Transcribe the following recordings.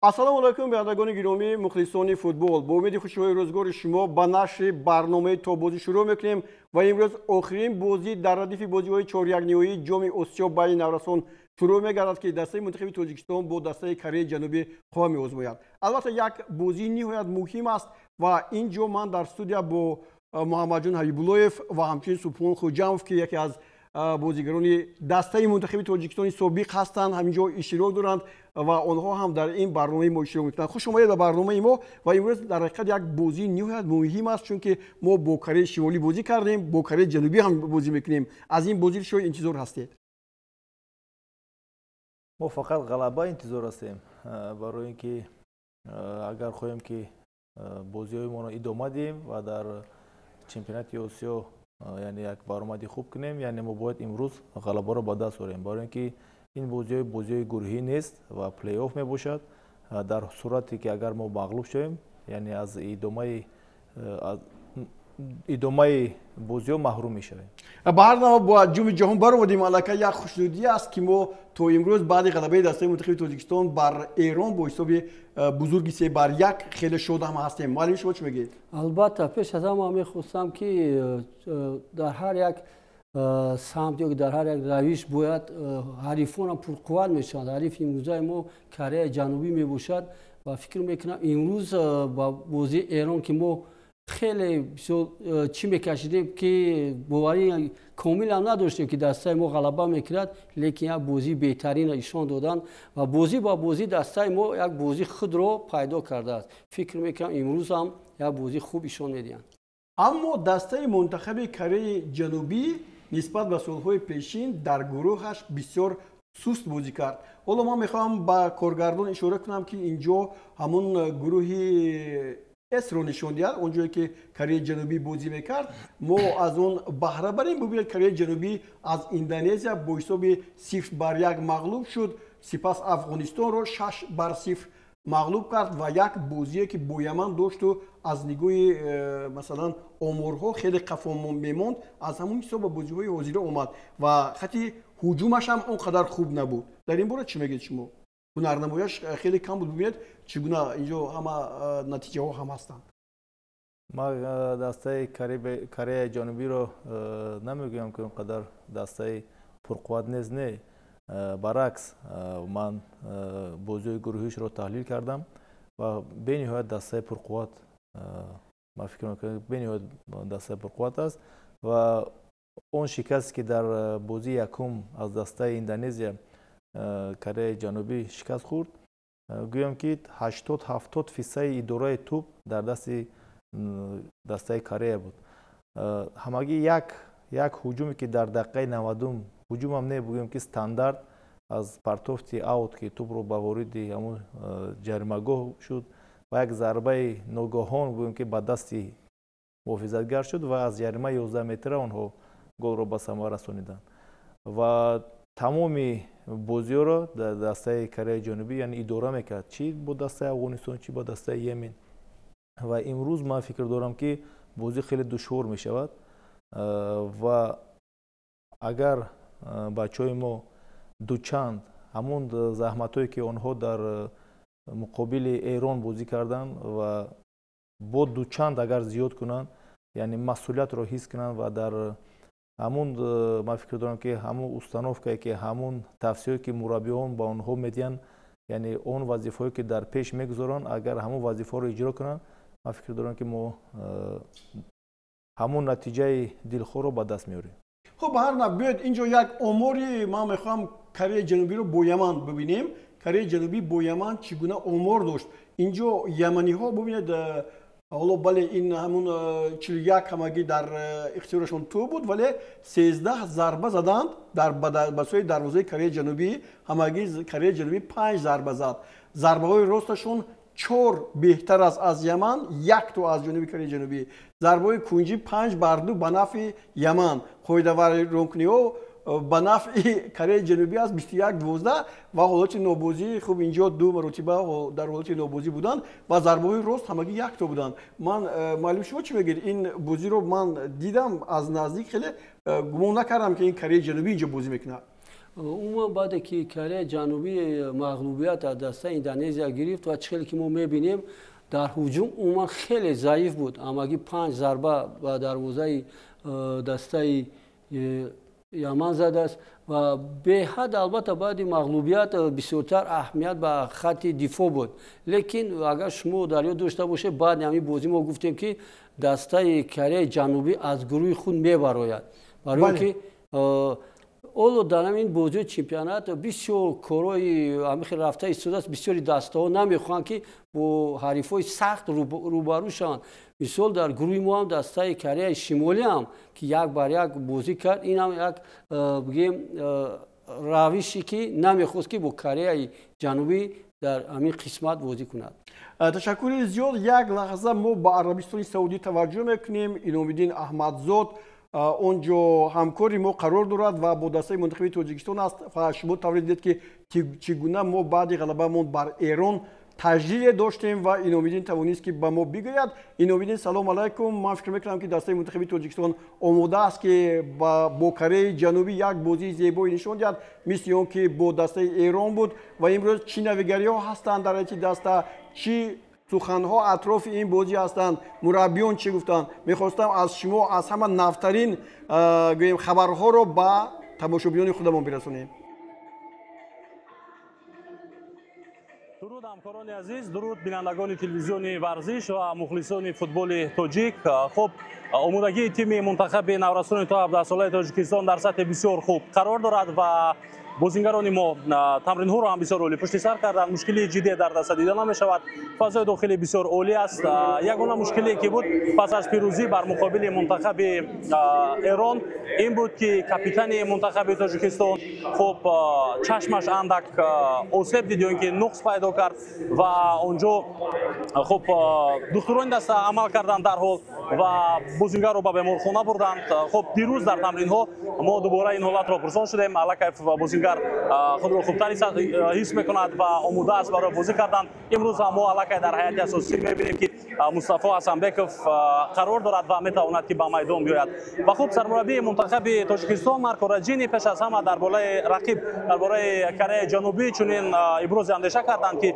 Ассалому алайкум, бинандагони гиромӣ, мухлисони футбол. Бо умеди хушиҳои рӯзгори шумо ба нашри барномаи Тобозӣ шурӯъ мекунем ва имрӯз охирин бозӣ дар радифи бозиҳои чорякниҳоии Ҷоми Осиё байни наврасон шурӯъ мегардад, ки дастаи мунтахаби Тоҷикистон бо дастаи Кореяи Ҷанубӣ қувва меозмояд. Албатта, як бозии ниҳоят муҳим аст ва ин ҷо ман дар студия бо Муҳаммадҷон Ҳабибуллоев ва ҳамчунин Субҳон Хуҷамов, ки яке аз бозигарони дастаи мунтахаби Тоҷикистони собиқ ҳастанд, ҳамин ҷо иштирок доранд ва онҳо ҳам дар ин барномаи мо иштирок мекунанд. Хуш омадед ба барномаи мо. Ва имрӯз дар ҳақиқат як бозии ниҳоят муҳим аст, чунки мо бо Кореяи Шимолӣ бозӣ кардем, бо Кореяи Ҷанубӣ ҳам бозӣ мекунем. Аз ин бозӣ шояд интизор ҳастед? Мо фақат ғалаба интизор ҳастем, барои ин ки агар хоҳем, ки бозиҳои моро идома диҳем ва дар чемпионати Осиё, яъне як баромади хуб кунем, яъне мо бояд имрӯз ғалабаро ба даст орем, барои ин ки ин бозиҳои бозиҳои гурӯҳӣ нест ва плей-офф мебошад. Дар сурате ки агар мо мағлуб шавем, яъне аз идомаи бозиҳо маҳрум мешавем. Ба ҳар навъ бо Ҷоми Ҷаҳон баромадем. Аллакай як хушнудӣ аст, ки мо то имрӯз баъди ғалабаи дастаи мунтахаби Тоҷикистон бар Эрон бо ҳисоби бузурги 3-1 хеле шод ҳам ҳастем. Муаллим, шумо чӣ мегӯед? Албатта, пеш аз ҳама мехостам, ки дар ҳар як самт ё дар ҳар як равиш бояд ҳарифонам пурқувват мешаванд. Ҳарифи имрӯзаи мо Кореяи Ҷанубӣ мебошад ва фикр мекунам, имрӯз ба бозии Эрон, ки мо хеле бисёр чӣ мекашидем, ки боварӣ комилам надоштем, ки дастаи мо ғалаба мекунад, лекин як бозии беҳтаринро ишон доданд ва бозӣ ба бозӣ дастаи мо як бозии худро пайдо кардааст. Фикр мекунам, имрӯз ҳам як бозии хуб ишон медиҳанд. Аммо дастаи мунтахаби Кореяи Ҷанубӣ нисбат ба солҳои пешин дар гурӯҳаш бисёр суст бозӣ кард. Ҳоло ман мехоҳам ба коргардон ишора кунам, ки ин ҷо ҳамон гурӯҳи С-ро нишон диҳад, он ҷое ки Кореяи Ҷанубӣ бозӣ мекард. Мо аз он баҳра барем. Бубинед, Кореяи Ҷанубӣ аз Индонезия бо ҳисоби 0-1 мағлуб шуд, сипас Афғонистонро 6-0 мағлуб кард ва як бозие, ки бо Яман дошту аз нигоҳи масалан оморҳо хеле қафо мемонд, аз ҳамон ҳисоб ба бозиҳои ҳозира омад ва хати ҳуҷумаш ҳам он қадар хуб набуд. Дар ин бора чӣ мегӯед шумо? Ҳунарнамояш хеле кам буд. Бубинед, чӣ гуна инҷо ҳама натиҷаҳо ҳам ҳастанд. Ман дастаи Кореяи Ҷанубиро намегӯям, ки он қадар дастаи пурқувват нест. Не, баръакс, ман бозиҳои гурӯҳишро таҳлил кардам ва бениҳоят дастаи пурқувват, ман фикр мекунам, бениҳоят дастаи пурқувват аст. Ва он шикасте, ки дар бозии якум аз дастаи Индонезия Кореяи Ҷанубӣ шикаст хӯрд, гӯям, ки 80-70 фисади идораи тӯб дар дасти дастаи Корея буд. Ҳамагӣ як ҳуҷуме, ки дар дақиқаи 90-ум, ҳуҷумам не, бигӯем, ки стандарт аз партофти аут, ки тӯбро ба вориди ҳамун ҷаримагоҳ шуд ва як зарбаи ногаҳон, гӯем, ки ба дасти муҳофизатгар шуд ва аз ҷаримаи 11 метра онҳо голро ба самар расониданд. Ва тамоми бозиҳоро дар дастаи Кореяи Ҷанубӣ, яъне, идора мекард, чӣ бо дастаи Афғонистон, чӣ бо дастаи Йемен. Ва имрӯз ман фикр дорам, ки бозӣ хеле душвор мешавад ва агар бачаҳои мо дучанд ҳамон заҳматҳое, ки онҳо дар муқобили Эрон бозӣ карданд, ва бо дучанд агар зиёд кунанд, яъне масъулиятро ҳис кунанд ва дар ҳамун, ман фикр дорам, ки ҳамун установкае, ки ҳамун тавсияе, ки мураббиён ба онҳо медиҳанд, яъне он вазифаҳое, ки дар пеш мегузоранд, агар ҳамун вазифаҳоро иҷро кунанд, ман фикр дорам, ки мо ҳамун натиҷаи дилхоҳро ба даст меорем. Хуб, ба ҳар нав, биёед, инҷо як омори ман мехоҳам Кореяи Ҷанубиро бо Яман бибинем. Кореяи Ҷанубӣ бо Яман чӣ гуна омор дошт? Инҷо яманиҳо, бубинед, ҳоло бале, ин ҳамун 41 ҳамагӣ дар ихтиёрашон тӯб буд, вале 13 зарба заданд дар ба сӯи дарвозаи Кореяи Ҷанубӣ. Ҳамагӣ Кореяи Ҷанубӣ панҷ зарба зад. Зарбаҳои росташон чор беҳтар аст аз Яман, як то аз ҷониби Кореяи Ҷанубӣ. Зарбаҳои кунҷӣ 5-2 ба нафъи Яман, қоидавайронкуниҳо ба нафъи Кореяи Ҷанубӣ аст 21-12 ва ҳолати нобозӣ, хуб, инҷо ду маротиба дар ҳолати нобозӣ буданд ва зарбаҳои рост ҳамагӣ як то буданд. Ман муаллим, шумо чӣ мегӯед? Ин бозиро ман дидам аз наздик, хеле гумон накардам, ки ин Кореяи Ҷанубӣ инҷо бозӣ мекунад. Умуман баъде ки Кореяи Ҷанубӣ мағлубият аз дастаи Индонезия гирифт ва чӣ хеле ки мо мебинем, дар ҳуҷум умуман хеле заиф буд. Ҳамагӣ 5 зарба ба дарвозаи дастаи Яман задааст ва беҳад албатта баъди мағлубият бисёртар аҳамият ба хатти дифоъ буд. Лекин агар шумо дар ёд дошта бошед, баъди ҳамин бозӣ мо гуфтем, ки дастаи Кореяи Ҷанубӣ аз гурӯҳи худ мебарояд. Барои он ки ҳоло дар ҳамин бозии чемпионат бисёр корҳои ҳамин хел рафта истодааст, бисёри дастаҳо намехоҳанд, ки бо ҳарифҳои сахт рӯбарӯ шаванд. Мисол, дар гурӯҳи мо ҳам дастаи Кореяи Шимолӣ ҳам, ки 1-1 бозӣ кард, ин ҳам як бигем равише, ки намехост, ки бо Кореяи Ҷанубӣ дар ҳамин қисмат бозӣ кунад. Ташаккури зиёд. Як лаҳза мо ба Арабистони Саудӣ таваҷҷӯҳ мекунем. Иnomиддин Аҳмадзод он ҷо ҳамкори мо қарор дорад ва бо дастаи мунтахаби Тоҷикистон аст. Ва шумо тавре дидед, ки чӣ гуна мо баъди ғалабаамон бар Эрон таҷлиле доштем ва Иnomиддин тавонист, ки ба мо бигӯяд. Иnomиддин, салом алайкум. Ман фикр мекунам, ки дастаи мунтахаби Тоҷикистон омода аст, ки бо Кореяи Ҷанубӣ як бозии зебое нишон диҳад, мисли он ки бо дастаи Эрон буд. Ва имрӯз чӣ навигариҳо ҳастанд дар ҳайати даста, чӣ суханҳо атрофи ин бозӣ ҳастанд, мураббиён чӣ гуфтанд? Мехостам аз шумо аз ҳама навтарин гӯем хабарҳоро ба тамошобинони худамон бирасонем. Дуруд, ҳамкорони азиз, дуруд, бинандагони телевизиони варзиш ва мухлисони футболи тоҷик. Хуб, омодагии тими мунтахаби наврасони то 17-солаи Тоҷикистон дар сатҳи бисёр хуб қарор дорад ва бозингарони мо тамринҳоро ҳам бисёр олӣ пушти сар карданд. Мушкилии ҷиддие дар даста дида намешавад. Фазои дохилӣ бисёр олӣ аст. Ягона мушкилие, ки буд пас аз пирӯзӣ бар муқобили мунтахаби Эрон, ин буд, ки капитани мунтахаби Тоҷикистон, хуб, чашмаш андак осеб дид ё ин ки нуқс пайдо кард ва он ҷо, хуб, духтурони даста амал карданд дарҳол ва бозингарро ба беморхона бурданд. Хуб, дирӯз дар тамринҳо мо дубора ин ҳолатро пурсон шудем. Аллакай бозингар худро хубтар ҳис мекунад ва омода аст барои бозӣ кардан. Имрӯз ҳам мо аллакай дар ҳайати асосӣ мебинем, ки Мустафо Ҳасанбеков қарор дорад ва метавонад, ки ба майдон биёяд. Ва хуб, сармураббии мунтахаби Тоҷикистон Марко Раҷини пеш аз ҳама дар бораи рақиб, дар бораи Кореяи Ҷанубӣ чунин ибрози андеша карданд, ки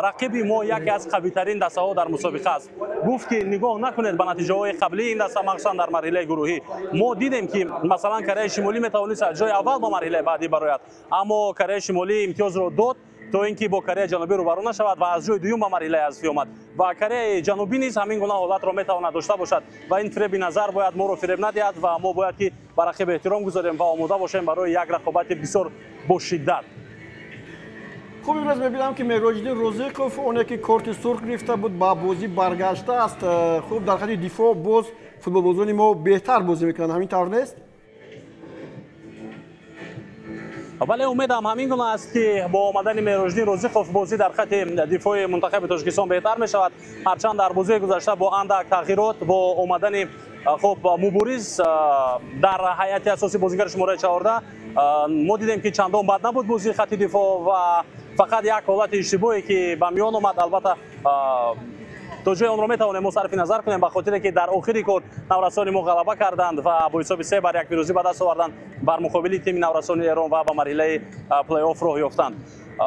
рақиби мо яке аз қавитарин дастаҳо дар мусобиқа аст. Гуфт, ки нигоҳ накунед ба натиҷаҳои қаблии ин даста, махсусан дар марҳилаи гурӯҳӣ. Мо дидем, ки масалан Кореяи Шимолӣ метавонист аз ҷои аввал ба марҳилаи баъдӣ барояд, аммо Кореяи Шимолӣ имтиёзро дод, то ин ки бо Кореяи Ҷанубӣ рӯбарӯ нашавад ва аз ҷои дуюм ба марҳилаи ҳазфӣ омад. Ва Кореяи Ҷанубӣ низ ҳамин гуна ҳолатро метавонад дошта бошад ва ин фиреби назар бояд моро фиреб надиҳад ва мо бояд, ки ба рақиб эҳтиром гузорем ва омода бошем барои як рақобати бисёр бошиддат. Хуб, имрӯз мебинам, ки Мероҷиддин Розиқов, оне ки корти сурх гирифта буд, ба бозӣ баргаштааст. Хуб, дар хати дифоъ боз футболбозони мо беҳтар бозӣ мекунанд, ҳамин тавр нест? Бале, умедам ҳамин гуна аст, ки бо омадани Мероҷиддин Розиқов бозӣ дар хати дифои мунтахаби Тоҷикистон беҳтар мешавад. Ҳарчанд дар бозии гузашта бо андак тағйирот, бо омадани, хуб, Мубориз дар ҳайати асосӣ, бозигари шумораи 14, мо дидем, ки чандон бад набуд бозии хати дифоъ ва фақат як ҳолати иштибоҳе, ки ба миён омад, албатта то ҷои онро метавонем мо сарфи назар кунем, ба хотире ки дар охири кор наврасони мо ғалаба карданд ва бо ҳисоби 3-1 пирӯзӣ ба даст оварданд бар муқобили тими наврасони Эрон ва ба марҳилаи плей-офф роҳ ёфтанд.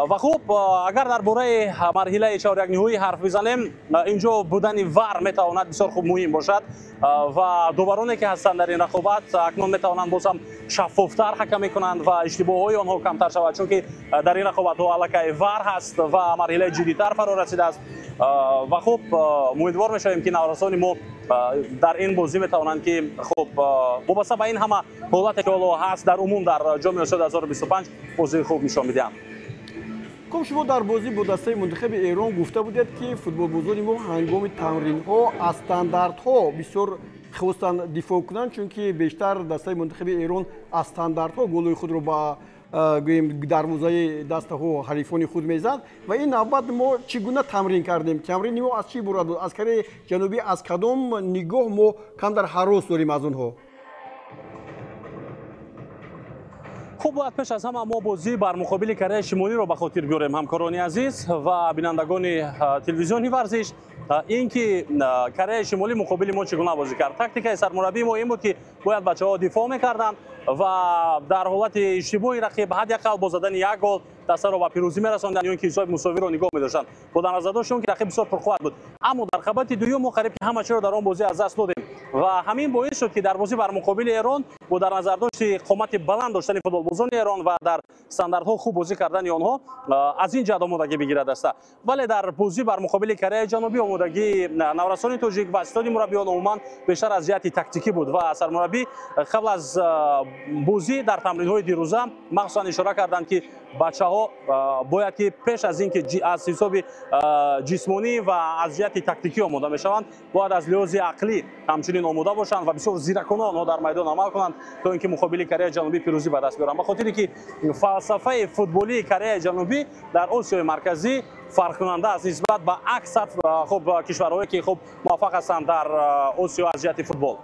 Ва хуб, агар дар бораи марҳилаи чорякниҳоӣ ҳарф бизанем, инҷо будани ВАР метавонад бисёр хуб муҳим бошад ва довароне, ки ҳастанд дар ин рақобат, акнун метавонанд боз ҳам шаффофтар ҳакамӣ кунанд ва иштибоҳҳои онҳо камтар шавад, чунки дар ин рақобатҳо аллакай ВАР ҳаст ва марҳилаи ҷиддитар фаро расидааст. Ва хуб, умедвор мешавем, ки наврасони мо дар ин бозӣ метавонанд, ки, хуб, вобаста ба ин ҳама ҳолате, ки ҳоло ҳаст дар умум дар Ҷоми Осиё 2025, бозии хуб нишон медиҳанд. Хуб, шумо дар бозӣ бо дастаи мунтахаби Эрон гуфта будед, ки футболбозони мо ҳангоми тамринҳо аз стандартҳо бисёр хостанд дифоъ кунанд, чунки бештар дастаи мунтахаби Эрон аз стандартҳо голҳои худро ба гӯем дарвозаи дастаҳо ҳарифони худ мезад. Ва ин навбат мо чӣ гуна тамрин кардем? Тамрини мо аз чӣ иборат буд? Аз Кореяи Ҷанубӣ аз кадом нигоҳ мо камтар ҳарос дорем аз онҳо? Хуб, бояд пеш аз ҳама мо бозӣ бар муқобили Кореяи Шимолиро ба хотир биёрем, ҳамкорони азиз ва бинандагони телевизиони варзиш. Ин ки Кореяи Шимолӣ муқобили мо чӣ гуна бозӣ кард. Тактикаи сармураббии мо ин буд, ки бояд бачаҳо дифоъ мекарданд ва дар ҳолати иштибоҳи рақиб ҳадди ақал бо задани як гол дастаро ба пирӯзӣ мерасонданд ё ин ки ҳисоби мусовиро нигоҳ медоштанд, бо дар назар дошт он ки рақиб бисёр пурқувват буд. Аммо дар қабати дуюм мо қариб ки ҳама чиро дар он бозӣ аз даст додем ва ҳамин боис шуд, ки дар бозӣ бар муқобили Эрон бо дар назардошти қомати баланд доштани футболбозони Эрон ва дар стандартҳо хуб бозӣ кардани онҳо аз ин ҷиҳат омодагӣ бигирад даста. Вале дар бозӣ бар муқобили Кореяи Ҷанубӣ омодагии наврасони тоҷик ва ситоди мураббиён умуман бештар аз ҷиҳати тактикӣ буд ва сармураббӣ қабл аз бозӣ дар тамринҳои дирӯза махсусан ишора карданд, ки бачаҳо бояд ки пеш аз ин ки аз ҳисоби ҷисмонӣ ва аз ҷиҳати тактикӣ омода мешаванд, бояд аз лиҳози ақлӣ ҳамчунин омода бошанд ва бисёр зиракона онҳо дар майдон амал кунанд, то ин ки муқобили Кореяи Ҷанубӣ пирӯзӣ ба даст биёранд, ба хотире ки фалсафаи футболии Кореяи Ҷанубӣ дар Осиёи Марказӣ фарқкунанда аст нисбат ба аксар хуб кишварҳое, ки хуб муваффақ ҳастанд дар Осиё аз ҷиҳати футбол.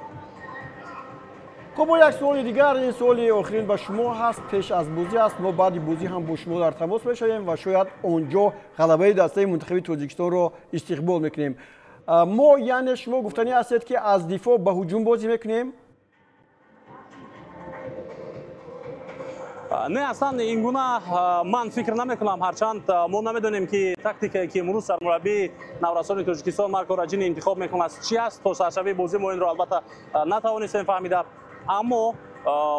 Хуб, бо як суоли дигар, ин суоли охирин ба шумо ҳаст, пеш аз бозӣ аст. Мо баъди бозӣ ҳам бо шумо дар тамос мешавем ва шояд он ҷо ғалабаи дастаи мунтахаби Тоҷикистонро истиқбол мекунем. Мо, яъне шумо гуфтанӣ ҳастед, ки аз дифоъ ба ҳуҷум бозӣ мекунем? Не, аслан ин гуна ман фикр намекунам, ҳарчанд мо намедонем, ки тактикае, ки имрӯз сармураббии наврасони Тоҷикистон Марко Раҷини интихоб мекунад, чи аст. То саршавии бозӣ мо инро албатта натавонистем фаҳмида, аммо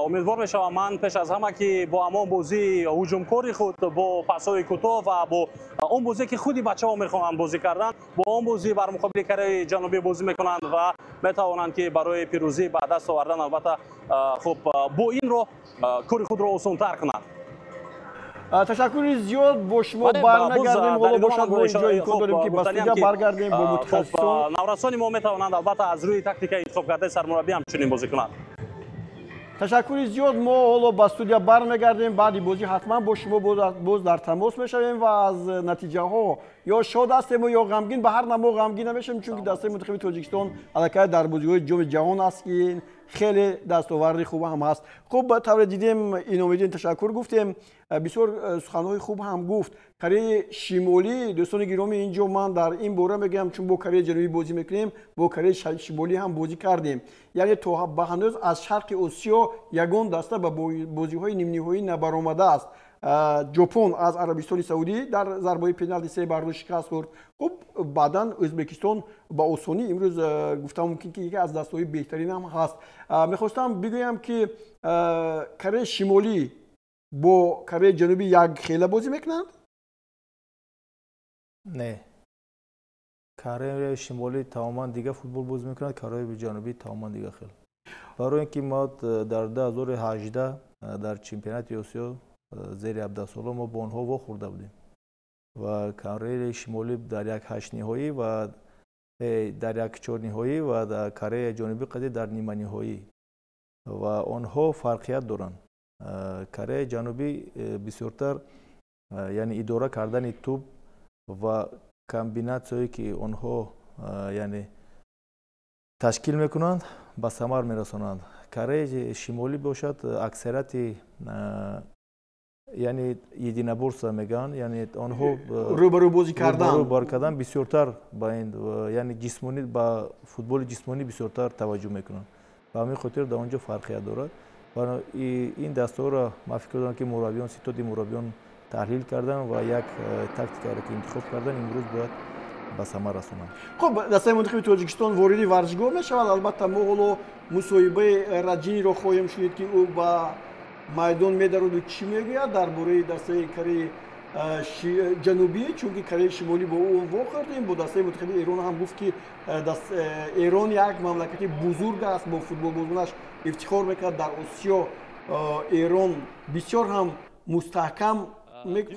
умедвор мешавам ман пеш аз ҳама, ки бо ҳамон бозии ҳуҷумкори худ, бо пасҳои кӯтоҳ ва бо он бозе, ки худи бачаҳо мехоҳанд бозӣ кардан, бо он бозӣ бар муқобили Кореяи Ҷанубӣ бозӣ мекунанд ва метавонанд, ки барои пирӯзӣ ба даст овардан албатта хуб бо ин роҳ кори худро осонтар кунанд. Ташаккури зиёд, бо шумо барнагардем. Ҳоло бошад, мо инҷо имкон дорем, ки ба студия баргардем бо мутахассисон. Наврасони мо метавонанд албатта аз рӯи тактикаи интихобкардаи сармураббӣ ҳамчунин бозӣ кунанд. Ташаккури зиёд, мо ҳоло ба студия бармегардем. Баъди бозӣ ҳатман бо шумо боз дар тамос мешавем ва аз натиҷаҳо ё шод ҳастему ё ғамгин. Ба ҳар намо ғамгин намешавем, чунки дастаи мунтахаби Тоҷикистон аллакай дар бозиҳои Ҷоми Ҷаҳон аст, ки хеле дастоварди хуб ҳам ҳаст. Хуб, тавре дидем, Иномиддин ташаккур гуфтем, бисёр суханҳои хуб ҳам гуфт. Кореяи Шимолӣ, дӯстони гиромӣ, ин ҷо ман дар ин бора мегӯям, чун бо Кореяи Ҷанубӣ бозӣ мекунем, бо Кореяи Шимолӣ ҳам бозӣ кардем. Яъне то ба ҳанӯз аз Шарқи Осиё ягон даста ба бозиҳои нимниҳоӣ набаромадааст. Ҷопон аз Арабистони Саудӣ дар зарбаи пеналти 3-2 шикаст хӯрд. Хуб, баъдан Ӯзбекистон ба осонӣ имрӯз гуфта мумкин, ки яке аз дастаҳои беҳтарин ҳам ҳаст. Мехостам бигӯям, ки Кореяи Шимолӣ бо Кореяи Ҷанубӣ як хела бозӣ мекунанд? Не, Кореяи Шимолӣ тамоман дигар футбол бозӣ мекунад, Кореяи Ҷанубӣ тамоман дигар хел. Барои ин ки мо дар 2018 дар чемпионати Осиё зери 17 сола мо бо онҳо вохӯрда будем ва Кореяи Шимолӣ дар як ҳаштниҳоӣ ва дар як чорниҳоӣ ва дар Кореяи Ҷанубӣ қади дар ниманиҳоӣ ва онҳо фарқият доранд. Кореяи Ҷанубӣ бисёртар, яъне идора кардани тӯб ва комбинатсияе, ки онҳо, яъне ташкил мекунанд, ба самар мерасонанд. Кореяи Шимолӣ бошад, аксарияти, яъне единоборство мегӯянд, яъне онҳо рӯбарӯ бозӣ кардан, рӯбарӯ кардан бисёртар ба ин, яъне ҷисмонӣ, ба футболи ҷисмонӣ бисёртар таваҷҷӯҳ мекунанд. Ба ҳамин хотир дар он ҷо фарқият дорад. Ва ин дастаҳоро ман фикр дорам, ки мураббиён, ситоди мураббиён таҳлил кардан ва як тактикаро, ки интихоб кардан, имрӯз бояд ба самар расонанд. Хуб, дастаи мунтахаби Тоҷикистон вориди варзишгоҳ мешавад. Албатта, мо ҳоло мусоҳибаи Раҷиниро хоҳем шунид, ки ӯ ба майдон медароду чӣ мегӯяд дар бораи дастаи Кореяи Ҷанубӣ, чунки Кореяи Шимолӣ бо ӯ вохӯрдем. Бо дастаи мунтахаби Эрон ҳам гуфт, ки Эрон як мамлакати бузург аст, бо футболбозонаш ифтихор мекард дар Осиё. Эрон бисёр ҳам мустаҳкам.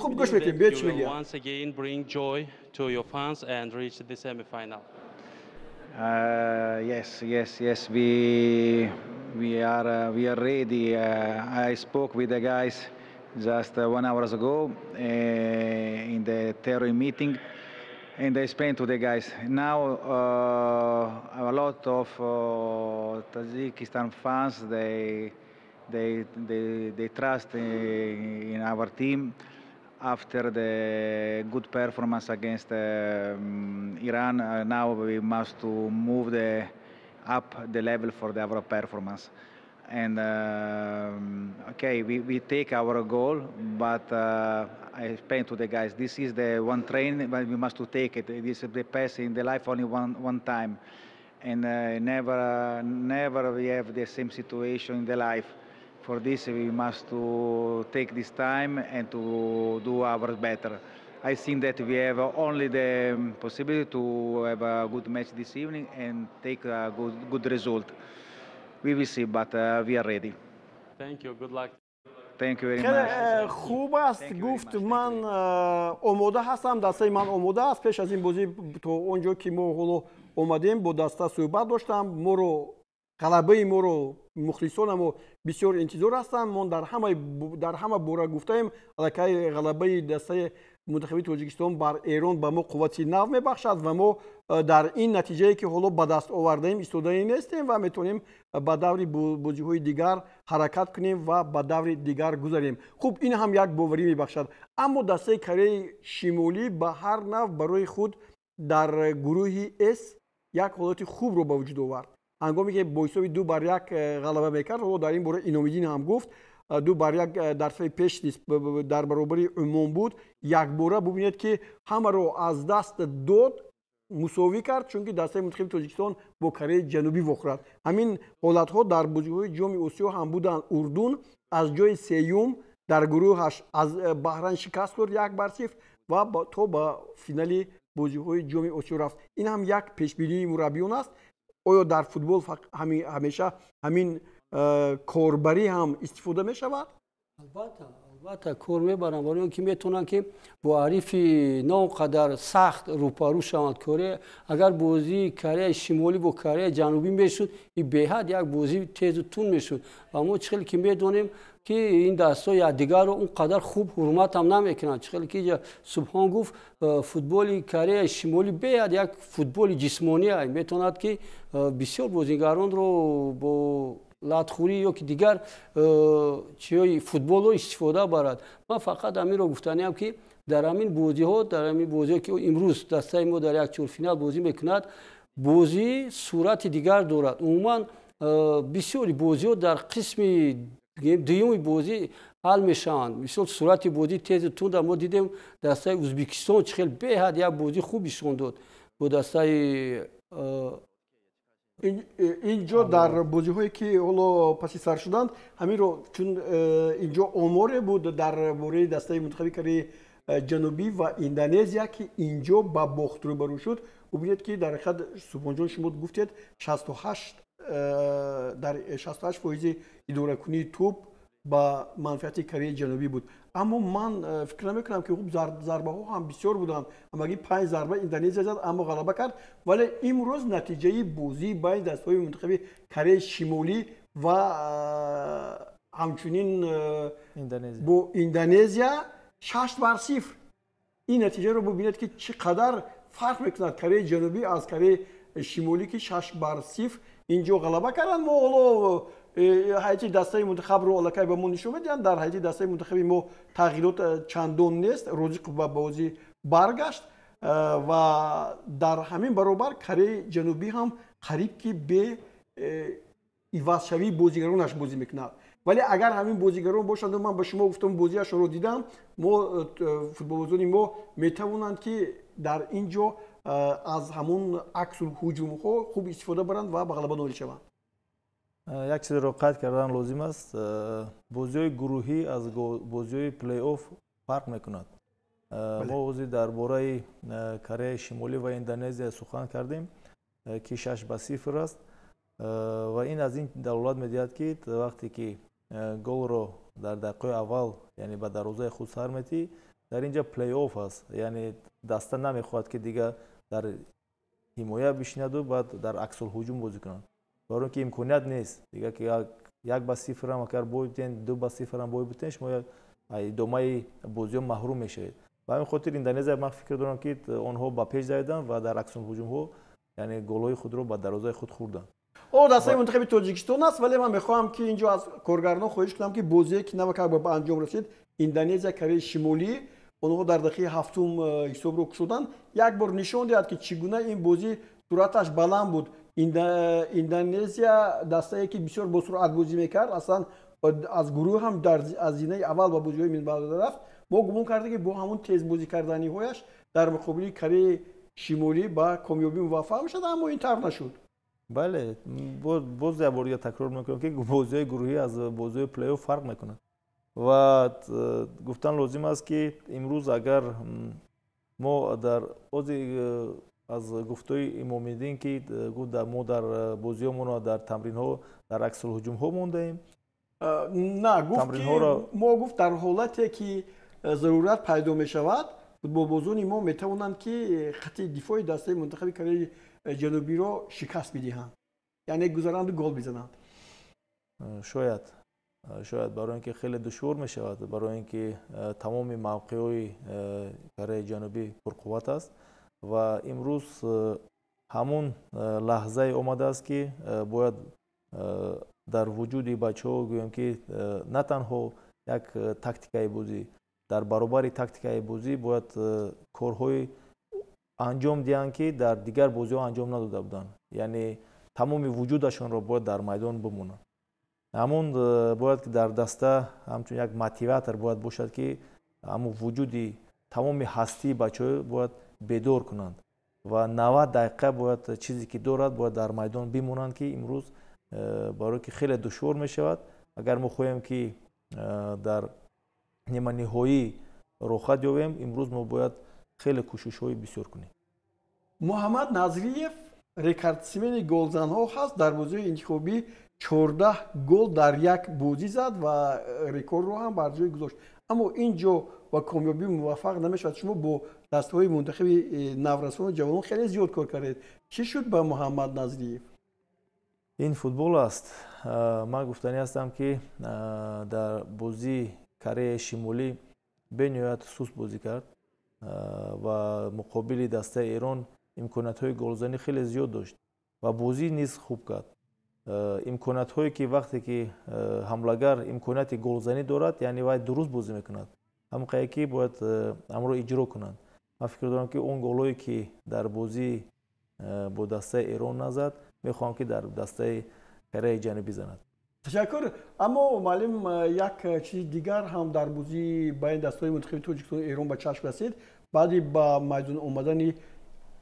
Хуб, гӯш мекунем, биё, чӣ мегӯяд. To your fans and reach the semi-final. Yes. We are ready. I spoke with the guys just 1 hour ago in the theory meeting, and I explained to the guys. Now a lot of Tajikistan fans, they trust in our team. After the good performance against Iran, now we must to move the up the level for the our performance. And okay, we take our goal, but I explained to the guys, this is the one train, but we must to take it. This is the pass in the life only one time. And never we have the same situation in the life. For this, we must to take this time and to do our better. I think that we have only the possibility to have a good match this evening and take a good result. We will see, but we are ready. Thank you. Good luck. Thank you very Хеле much. Хуб аст, гуфт, ман омода ҳастам, дастаи ман омода аст. Пеш аз ин бозӣ то он ҷо ки мо ҳоло омадем, бо даста суҳбат доштам. Моро, ғалабаи моро мухлисонамо бисёр интизор ҳастанд. Мо дар ҳама бора гуфтаем, аллакай ғалабаи дастаи мунтахаби Тоҷикистон бар Эрон ба мо қуввати нав мебахшад ва мо дар ин натиҷае ки ҳоло ба даст овардаем, истодаи нестем ва метавонем ба даври бозиҳои дигар ҳаракат кунем ва ба даври дигар гузарем. Хуб, ин ҳам як боварӣ мебахшад, аммо дастаи Кореяи Шимолӣ ба ҳар нав барои худ дар гурӯҳи С як ҳолати хубро ба вуҷуд овард, ҳангоме ки бо ҳисоби 2-1 ғалаба мекард. Ҳоло дар ин бора Иnomиддин ҳам гуфт. 2-1 дар сафи пеш дар баробари Умон буд. Якбора бубинед, ки ҳамаро аз даст дод, мусовӣ кард, чунки дастаи мунтахаби Тоҷикистон бо Кореяи Ҷанубӣ вохӯрад. Ҳамин ҳолатҳо дар бозиҳои Ҷоми Осиё ҳам буданд. Урдун аз ҷои сеюм дар гурӯҳаш аз Баҳрайн шикаст хӯрд 1-0 ва то ба финали бозиҳои Ҷоми Осиё рафт. Ин ҳам як пешбинии мураббиён аст. Оё дар футбол ҳамеша ҳамин корбарӣ ҳам истифода мешавад? Албатта, албатта, кор мебаранд, барои он ки метавонанд, ки бо ҳарифи на он қадар сахт рӯпарӯ шаванд. Корея, агар бозии Кореяи Шимолӣ бо Кореяи Ҷанубӣ мешуд, ин беҳад як бозии тезу тунд мешуд. Ва мо чӣ хеле ки медонем, ки ин дастҳо якдигарро он қадар хуб ҳурмат ҳам намекунанд. Чӣ хеле ки инҷа Субҳон гуфт, футболи Кореяи Шимолӣ беҳад як футболи ҷисмонӣ, метавонад, ки бисёр бозигаронро бо латхӯрӣ ё ки дигар чиҳои футболро истифода барад. Ман фақат ҳаминро гуфтаниам, ки дар ҳамин бозиҳо, ки имрӯз дастаи мо дар як чорфинал бозӣ мекунад, бозӣ сурати дигар дорад. Умуман, бисёри бозиҳо дар қисми дуюми бозӣ ҳал мешаванд. Мисол, сурати бозӣ тезу тунда мо дидем, дастаи Ӯзбекистон чӣ хел беҳад як бозӣ хуб нишон дод бо дастаи Инҷо дар бозиҳое ки ҳоло паси сар шуданд, ҳаминро, чун инҷо оморе буд дар бораи дастаи мунтахаби Кореяи Ҷанубӣ ва Индонезия, ки инҷо ба бохт рӯбарӯ шуд. Бубинед, ки дар ҳақиқат, Субҳонҷон, шумо гуфтед, 68 дар 68 фоизи идоракунии тӯб ба манфиати Кореяи Ҷанубӣ буд, аммо ман фикр намекунам, ки хуб, зарбаҳо ҳам бисёр буданд. Ҳамагӣ панҷ зарба Индонезия зад, аммо ғалаба кард. Вале имрӯз натиҷаи бозии байни дастаҳои мунтахаби Кореяи Шимолӣ ва ҳамчунин бо Индонезия 6-0. Ин натиҷаро бубинед, ки чӣ қадар фарқ мекунад Кореяи Ҷанубӣ аз Кореяи Шимолӣ, ки 6-0 инҷо ғалаба карданд. Мо ҳоло ҳайати дастаи мунтахабро аллакай ба мо нишон медиҳанд. Дар ҳайати дастаи мунтахаби мо тағйирот чандон нест. Розиқов ба бозӣ баргашт ва дар ҳамин баробар Кореяи Ҷанубӣ ҳам қариб ки бе ивазшавии бозигаронаш бозӣ мекунад. Вале агар ҳамин бозигарон бошанд, ман ба шумо гуфтам, бозиашонро дидам, мо футболбозони мо метавонанд, ки дар ин ҷо аз ҳамон аксул ҳуҷумҳо хуб истифода баранд ва ба ғалаба ноил шаванд. Як чизро қайд кардан лозим аст: бозиҳои гурӯҳӣ аз бозиҳои плей-офф фарқ мекунад. Мо ҳозир дар бораи Кореяи Шимолӣ ва Индонезия сухан кардем, ки 6-0 аст, ва ин аз ин далолат медиҳад, ки вақте ки голро дар дақиқаи аввал, яъне ба дарвозаи худ сар метиҳӣ, дар ин ҷа плей-офф аст, яъне даста намехоҳад, ки дигар дар ҳимоя бишинаду баъд дар аксулҳуҷум бозӣ кунад, барои он ки имконият нест дигар, ки 1-0 агар бой битен, 2-0 бой битен, шумо идомаи бозиҳо маҳрум мешавед. Ба ҳамин хотир Индонезия, ман фикр дорам, ки онҳо ба пеш давиданд ва дар аксулҳуҷумҳо, яъне голҳои худро ба дарвозаи худ хӯрданд. О, дастаи мунтахаби Тоҷикистон аст, вале ман мехоҳам, ки инҷо аз коргардон хоҳиш кунам, ки бозие ки навакак ба анҷом расид, Индонезия, Кореяи Шимолӣ, Онҳо дар дақиқаи ҳафтум ҳисобро кушоданд. Як бор нишон диҳад, ки чӣ гуна ин бозӣ суръаташ баланд буд. Индонезия дастае, ки бисёр бо суръат бозӣ мекард, аслан аз гурӯҳ ҳам аз зинаи аввал ба бозиҳои минбаъда рафт. Мо гумон кардем, ки бо ҳамон тезбозӣ карданиҳояш дар муқобили Кореяи Шимолӣ ба комёбӣ муваффақ мешавад, аммо ин тавр нашуд. Бале, боз як бор дига такрор мекунам, ки бозиҳои гурӯҳӣ аз бозиҳои плей-офф фарқ мекунад ва гуфтан лозим аст, ки имрӯз агар мо дар ози аз гуфтаҳои Имомиддин, ки гуфт, мо дар бозиҳомонро дар тамринҳо дар аксулҳуҷумҳо мондаем. На, гуфт, ки мо гуфт, дар ҳолате ки зарурат пайдо мешавад, футболбозони мо метавонанд, ки хати дифои дастаи мунтахаби Кореяи Ҷанубиро шикаст бидиҳанд, яъне гузаранду гол бизананд. Шояд, барои ин ки хеле душвор мешавад, барои ин ки тамоми мавқеъҳои Кореяи Ҷанубӣ пурқувват аст ва имрӯз ҳамун лаҳзае омадааст, ки бояд дар вуҷуди бачаҳо гӯем, ки на танҳо як тактикаи бозӣ, дар баробари тактикаи бозӣ бояд корҳои анҷом диҳанд, ки дар дигар бозиҳо анҷом надода буданд, яъне тамоми вуҷудашонро бояд дар майдон бимонанд. Ҳамун бояд ки дар даста ҳамчун як мотиватор бояд бошад, ки ҳамун вуҷуди тамоми ҳастии бачаҳо бояд бедор кунанд ва 90 дақиқа бояд чизе ки дорад, бояд дар майдон бимонанд, ки имрӯз барое ки хеле душвор мешавад. Агар мо хоҳем, ки дар ниманиҳоӣ роҳхат ёбем, имрӯз мо бояд хеле кӯшишҳои бисёр кунем. Муҳаммад Назриев рекордсмени голзанҳо ҳаст. Дар бозиҳои интихобӣ 14 гол дар як бозӣ зад ва рекордро ҳам бар ҷой гузошт, аммо ин ҷо ба комёбӣ муваффақ намешавад. Шумо бо дастаҳои мунтахаби наврасону ҷавонон хеле зиёд кор кардед. Чӣ шуд ба Муҳаммад Назриев? Ин футбол аст. Ман гуфтанӣ ҳастам, ки дар бозии Кореяи Шимолӣ бениҳоят суст бозӣ кард ва муқобили дастаи Эрон имкониятҳои голзанӣ хеле зиёд дошт ва бозӣ низ хуб кард. Имкониятҳое ки вақте ки ҳамлагар имконияти голзанӣ дорад, яъне вай дуруст бозӣ мекунад, ҳамон қайе ки бояд ҳамро иҷро кунанд. Ман фикр дорам, ки он голҳое ки дар бозӣ бо дастаи Эрон назад, мехоҳам, ки дар дастаи Кореяи Ҷанубӣ занад. Ташаккур. Аммо, муаллим, як чизи дигар ҳам дар бозии байни дастаҳои мунтахаби Тоҷикистону Эрон ба чашм расид. Баъди ба майдон омадани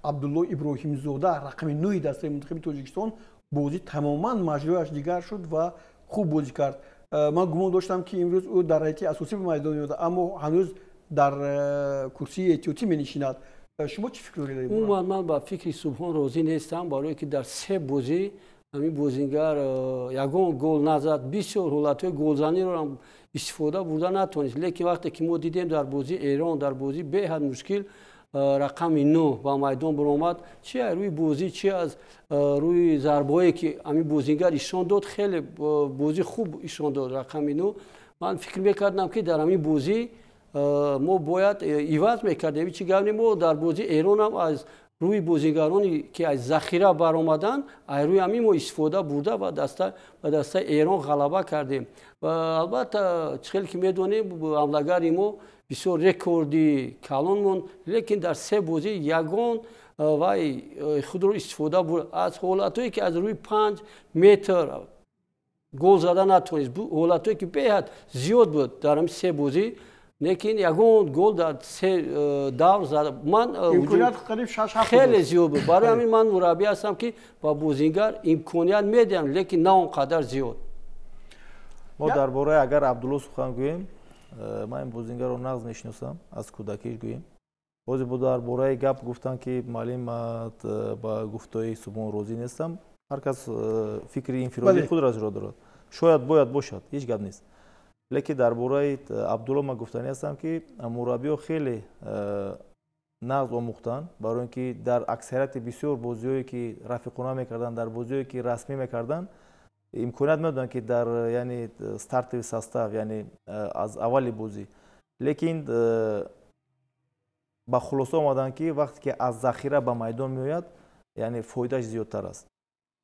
Абдулло Иброҳимзода, рақами нӯҳи дастаи мунтахаби Тоҷикистон, бозӣ тамоман маҷрояш дигар шуд ва хуб бозӣ кард. Ман гумон доштам, ки имрӯз ӯ дар ҳайати асосӣ ба майдон меояд, аммо ҳанӯз дар курсии эҳтиётӣ менишинад. Шумо чӣ фикр доред? Умуман, ман ба фикри Субҳон розӣ нестам, барое ки дар се бозӣ ҳамин бозингар ягон гол назад, бисёр ҳолатҳои голзаниро ҳам истифода бурда натавонист. Лекин вақте ки мо дидем, дар бозии Эрон, дар бозии беҳад мушкил, рақами нӯ ба майдон баромад, чи аз рӯи бозӣ, чи аз рӯи зарбаҳое, ки ҳамин бозингар ишон дод, хеле бозӣ хуб ишон дод рақами нӯ. Ман фикр мекардам, ки дар ҳамин бозӣ мо бояд иваз мекардем. Чи гап не, мо дар бозии Эронам аз рӯи бозигароне, ки аз захира баромаданд, аз рӯи ҳамин мо истифода бурда ба дастаи Эрон ғалаба кардем. Ва албатта, чӣ хеле ки медонем, ҳамлагари мо бисёр рекорди калон монд, лекин дар се бозӣ ягон вай худро истифода бурд. Аз ҳолатҳое, ки аз рӯи 5 метр гол зада натавонист, ҳолатҳое, ки беҳад зиёд буд дар ҳамин се бозӣ, лекин ягон гол дар се давр зада ман хеле зиёд буд. Барои ҳамин ман мураббӣ ҳастам, ки ба бозингар имконият медиҳам, лекин на он қадар зиёд. Мо дар бораи агар Абдулло сухан гӯем, ман ин бозингарро нағз мешиносам, аз кӯдакиш гӯем. Ҳозир бо дар бораи гап гуфтам, ки муаллим, ба гуфтаи Субҳон розӣ нестам. Ҳар кас фикри инфиродии худро дорад, шояд бояд бошад, ҳеҷ гап нест. Лекин дар бораи Абдулло ман гуфтанӣ ҳастам, ки мураббиҳо хеле нағз омӯхтанд, барои ин ки дар аксарияти бисёр бозиҳое, ки рафиқона мекарданд, дар бозиҳое, ки расмӣ мекарданд, имконият медоданд, ки дар яъне стартовый состав, яъне аз аввали бозӣ. Лекин ба хулоса омаданд, ки вақте ки аз захира ба майдон меояд, яъне фоидааш зиёдтар аст,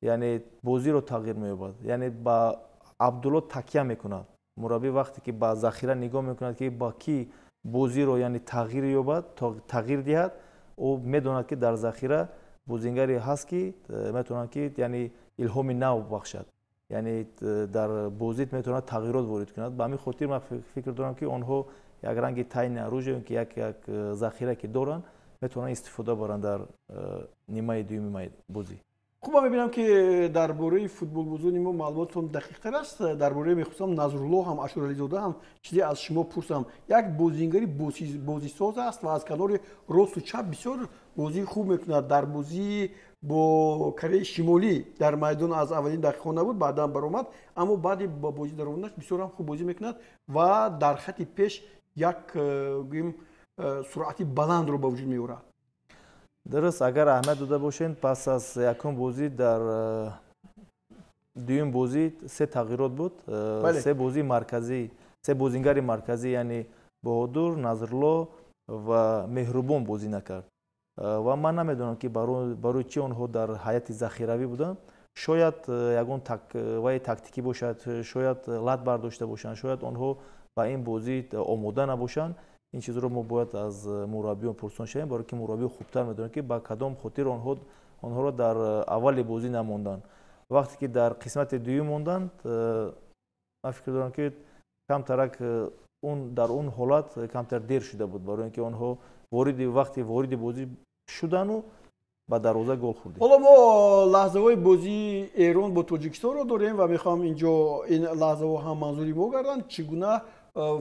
яъне бозиро тағйир меёбад, яъне ба Абдулло такя мекунад мураббӣ, вақте ки ба захира нигоҳ мекунад, ки ба кӣ. бозиро яъне тағйир ёбад, тағйир диҳад, ӯ медонад, ки дар захира бозингаре ҳаст, ки метавонад, ки яъне илҳоми нав бахшад, яъне дар бозӣ метавонад тағйирот ворид кунад. Ба ҳамин хотир ман фикр дорам, ки онҳо як ранги тайное оружие, ки як захира ки доранд, метавонанд истифода баранд дар нимаи дуюми бозӣ. Хуб, ман мебинам, ки дар бораи футболбозони мо маълумоттон дақиқтар аст. Дар бораи мехостам Назрулло ҳам, Ашурализода ҳам чизе аз шумо пурсам. Як бозингари бозисоз аст ва аз канори росту чап бисёр бозии хуб мекунад. Дар бозии бо Кореяи Шимолӣ дар майдон аз аввалин дақиқаҳо набуд, баъдан баромад, аммо баъди ба бозӣ даромаданаш бисёр ҳам хуб бозӣ мекунад ва дар хати пеш як гӯем суръати баландро ба вуҷуд меорад. Дуруст, агар аҳамият дода бошед, пас аз якум бозӣ дар дуюм бозӣ се тағйирот буд. Се бозии марказӣ, се бозингари марказӣ, яъне Баҳодур, Назрулло ва Меҳрубон бозӣ накард ва ман намедонам, ки барои чӣ онҳо дар ҳайати захиравӣ буданд. Шояд ягон вай тактикӣ бошад, шояд лат бардошта бошанд, шояд онҳо ба ин бозӣ омода набошанд. Ин чизро мо бояд аз мураббиён пурсон шавем, барое ки мураббиё хубтар медонанд, ки ба кадом хотир онҳоро дар аввали бозӣ намонданд. Вақте ки дар қисмати дуюм монданд, ман фикр дорам, ки камтарак дар он ҳолат камтар дер шуда буд, барои ин ки онҳо вориди вақти вориди бозӣ шудану ба дарвоза гол хӯрдем. Ҳоло мо лаҳзаҳои бозии Эрон бо Тоҷикистонро дорем ва мехоҳам инҷо ин лаҳзаҳо ҳам манзури мо гарданд, чӣ гуна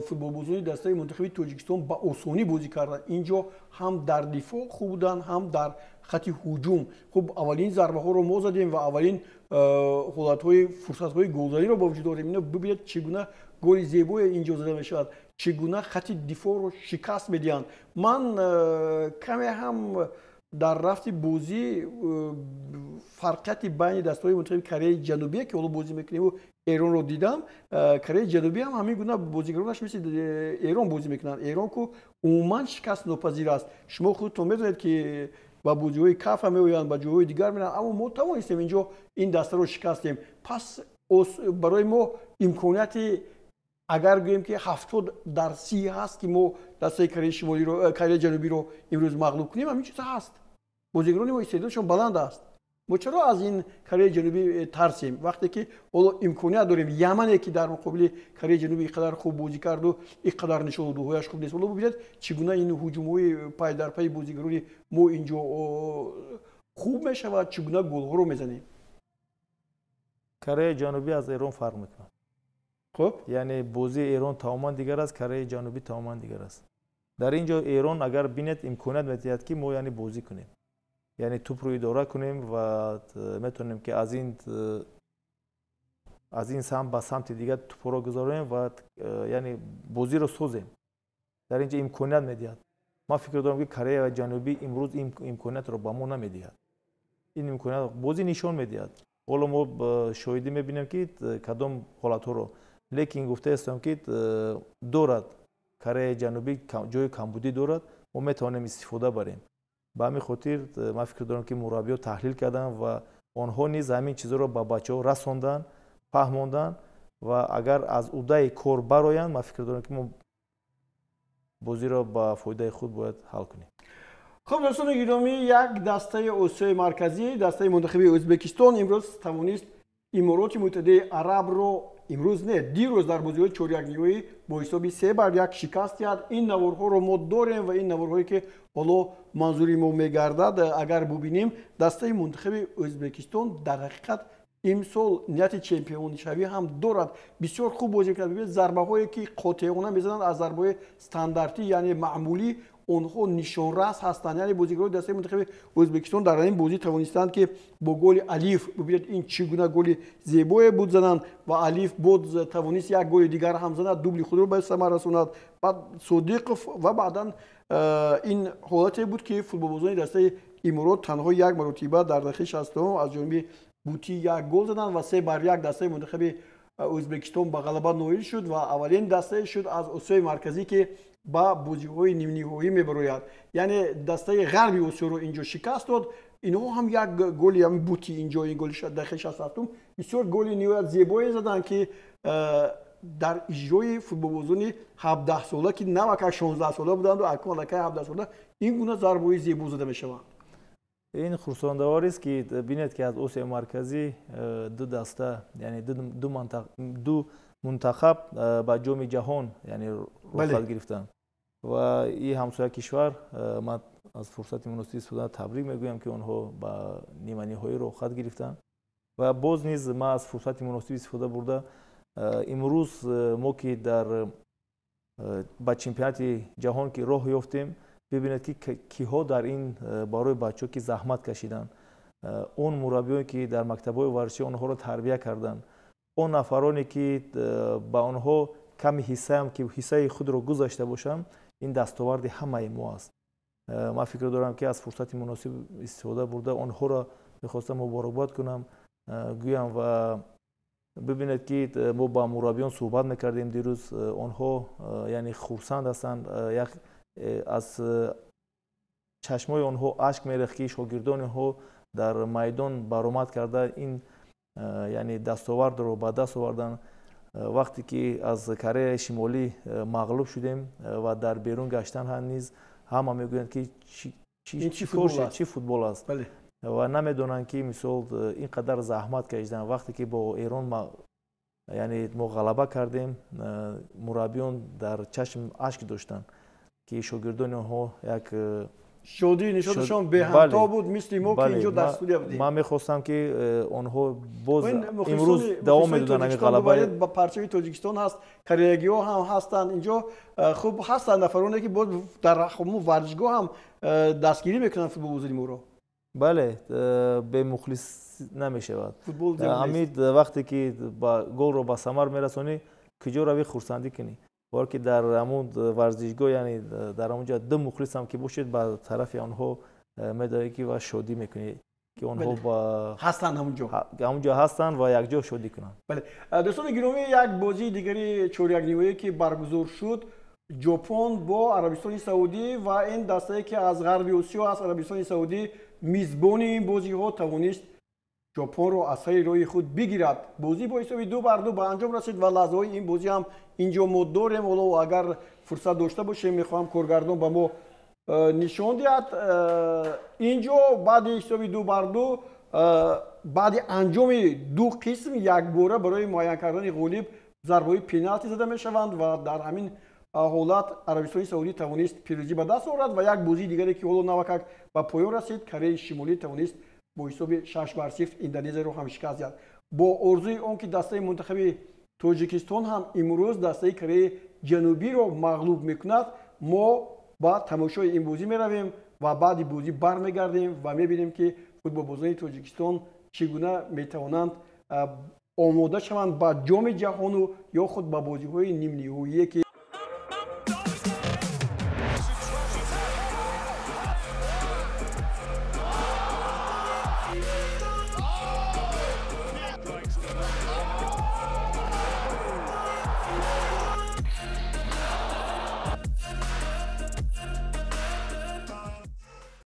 футболбозони дастаи мунтахаби Тоҷикистон ба осонӣ бозӣ карданд. Инҷо ҳам дар дифоъ хуб буданд, ҳам дар хати ҳуҷум. Хуб, аввалин зарбаҳоро мо задем ва аввалин ҳолатҳои фурсатҳои голзаниро ба вуҷуд орем. Ино бибинед, чӣ гуна голи зебое инҷо зада мешавад, чӣ гуна хати дифоъро шикаст медиҳанд. Ман каме ҳам дар рафти бозӣ фарқияти байни дастаҳои мунтахаби Кореяи Ҷанубие, ки ҳоло бозӣ мекунему, Эронро дидам. Кореяи Ҷанубӣ ҳам ҳамин гуна бозигаронаш мисли Эрон бозӣ мекунанд. Эрон ку умуман шикастнопазир аст. Шумо худтон медонед, ки ба бозиҳои Кафа меоянд, ба ҷойҳои дигар мераванд, аммо мо тавонистем инҷо ин дастаро шикастем. Пас барои мо имконияти, агар гӯем, ки 70 дар 30 ҳаст, ки мо дастаи Кореяи Шимолиро, Кореяи Ҷанубиро имрӯз мағлуб кунем. Ҳамин чиз ҳаст, бозигарони мо истеъдодшон баланд аст. Мо чаро аз ин Кореяи Ҷанубӣ тарсем, вақте ки ҳоло имконият дорем? Ямане, ки дар муқобили Кореяи Ҷанубӣ ин қадар хуб бозӣ карду ин қадар нишондодҳояш хуб нест. Ҳоло бибинед, чӣ гуна ин ҳуҷумҳои пайдарпайи бозигарони мо инҷо хуб мешавад, чӣ гуна голҳоро мезанем. Кореяи Ҷанубӣ аз Эрон фарқ мекунад. Хуб. Яъне бозии Эрон тамоман дигар аст, Кореяи Ҷанубӣ тамоман дигар аст. Дар ин ҷо Эрон, агар бинед, имконият медиҳад, ки мо яъне бозӣ кунем, яъне тӯпро идора кунем ва метавонем, ки аз ин самт ба самти дигар тӯпҳоро гузаронем ва яъне бозиро созем. Дар ин ҷо имконият медиҳад. Ман фикр дорам, ки Кореяи Ҷанубӣ имрӯз имкониятро ба мо намедиҳад. Ин имконият бозӣ нишон медиҳад. Ҳоло мо шоҳидӣ мебинем, ки кадом ҳолатҳоро, лекин гуфтаистам, ки дорад Кореяи Ҷанубӣ ҷои камбудӣ дорад, мо метавонем истифода барем. Ба ҳамин хотир ман фикр дорам, ки мураббиё таҳлил карданд ва онҳо низ ҳамин чизҳоро ба бачаҳо расонданд, фаҳмонданд ва агар аз уҳдаи кор бароянд, ман фикр дорам, ки мо бозиро ба фоидаи худ бояд ҳал кунем. Хуб, дӯстони гиромӣ, як дастаи Осиёи Марказӣ, дастаи мунтахаби Ӯзбекистон имрӯз тавонист Имороти Муттаҳидаи Арабро, имрӯз не, дирӯз, дар бозиҳои чорякниҳоӣ бо ҳисоби 3-1 шикаст диҳад. Ин наворҳоро мо дорем ва ин наворҳое, ки ҳоло манзури мо мегардад, агар бубинем, дастаи мунтахаби Ӯзбекистон дар ҳақиқат имсол нияти чемпионшавӣ ҳам дорад. Бисёр хуб бозӣ мекунад. Бибинед, зарбаҳое, ки қотеона мезананд, аз зарбаҳои стандартӣ, яъне маъмулӣ, онҳо нишонрас ҳастанд. Яъне бозигарони дастаи мунтахаби Ӯзбекистон дар ин бозӣ тавонистанд, ки бо голи Алиев, бибинед, ин чӣ гуна голи зебое буд, зананд ва Алиев боз тавонист як голи дигар ҳам занад, дубли худро ба самар расонад. Баъд Содиқов ва баъдан ин ҳолате буд, ки футболбозони дастаи Иморот танҳо як маротиба дар дақиқаи 60-ум аз ҷониби Бутӣ як гол заданд ва 3-1 дастаи мунтахаби Ӯзбекистон ба ғалаба ноил шуд ва аввалин дастае шуд аз Осиёи Марказӣ, ки ба бозиҳои нимниҳоӣ мебарояд. Яъне дастаи Ғарби Осиёро инҷо шикаст дод. Инҳо ҳам як голи ҳам Бути инҷо, ин голи дақиқаи 67-ум, бисёр голи ниҳоят зебое заданд, ки Дар иҷрои футболбозони 17-сола, ки навака 16-сола буданд, акнун аллакай 17-сола, ин гуна зарбаҳои зебо зада мешаванд. Ин хурсандовар аст, ки бинед, ки аз Осиёи Марказӣ ду даста, яъне ду мунтахаб ба Ҷоми Ҷаҳон, яъне, роҳхат гирифтанд ва ин ҳамсоя кишвар, ман аз фурсати муносиб истифода табрик мегӯям, ки онҳо ба ниманиҳоӣ роҳхат гирифтанд. Ва боз низ ман аз фурсати муносиб истифода бурда, имрӯз мо ки дар ба чемпионати ҷаҳон ки роҳ ёфтем, бибинед, ки киҳо дар ин барои бачаҳо ки заҳмат кашиданд, он мураббиёне ки дар мактабҳои варзишӣ онҳоро тарбия карданд, он нафароне ки ба онҳо ками ҳиссаам ки ҳиссаи худро гузашта бошанд, ин дастоварди ҳамаи мо аст. Ман фикр дорам, ки аз фурсати муносиб истифода бурда онҳоро мехостам муборакбод кунам, гӯям. Ва бибинед, ки мо ба мураббиён суҳбат мекардем дирӯз, онҳо, яъне, хурсанд ҳастанд, як аз чашмои онҳо ашк мерехт, ки шогирдони онҳо дар майдон баромад карда, ин, яъне, дастовардро ба даст оварданд. Вақте ки аз Кореяи Шимолӣ мағлуб шудем ва дар берун гаштан ҳам низ ҳама мегӯянд, ки чӣ футбол аст, ва намедонанд, ки мисол ин қадар заҳмат кашидан. Вақте ки бо Эрон, яъне, мо ғалаба кардем, мураббиён дар чашм ашк доштанд, ки шогирдони онҳо як Шодии нишонашон беҳамто буд, мисли мо, ки инҷо дар студия будем. Ман мехостам, ки онҳо боз имрӯз давом медоданд ҳамин ғалаба. Ба парчами Тоҷикистон ҳаст, кореягиҳо ҳам ҳастанд инҷо. Хуб, ҳастанд нафароне, ки боз дар ҳамун варзишгоҳ ҳам дастгирӣ мекунанд футболбозони моро. Бале, бемухлис намешавад. Ҳамин вақте ки голро ба самар мерасонӣ, куҷо равӣ хурсандӣ кунӣ, бор ки дар ҳамун варзишгоҳ, яъне дар ҳамунҷо ду мухлисам ки бошед, ба тарафи онҳо медавӣ ки ва шодӣ мекунӣ, ки онҳо ба ҳастанд ҳамунҷо. Ҳамунҷо ҳастанд ва якҷо шодӣ кунанд. Бале, дӯстони гиромӣ, як бозии дигари чорякниҳоие, ки баргузор шуд, Ҷопон бо Арабистони Саудӣ, ва ин дастае, ки аз Ғарби Осиё аст, Арабистони Саудӣ, мизбони ин бозиҳо, тавонист Ҷопонро аз сари роҳи худ бигирад. Бозӣ бо ҳисоби 2-2 ба анҷом расид ва лаҳзаҳои ин бозӣ ҳам инҷо мо дорем. Ҳоло агар фурсат дошта бошем, мехоҳам коргардон ба мо нишон диҳад. Инҷо баъди ҳисоби 2-2, баъди анҷоми ду қисм, якбора барои муайян кардани ғолиб зарбаҳои пеналти зада мешаванд ва дар ҳамин ҳолат Арабистони Саудӣ тавонист пирӯзӣ ба даст орад. Ва як бозии дигаре, ки ҳоло навакак ба поён расид, Кореяи Шимолӣ тавонист бо ҳисоби 6-0 Индонезияро ҳам шикаст диҳад. Бо орзуи он ки дастаи мунтахаби Тоҷикистон ҳам имрӯз дастаи Кореяи Ҷанубиро мағлуб мекунад, мо ба тамошои ин бозӣ меравем ва баъди бозӣ бармегардем ва мебинем, ки футболбозони Тоҷикистон чӣ гуна метавонанд омода шаванд ба Ҷоми Ҷаҳону ё худ ба бозиҳои нимниҳоие, ки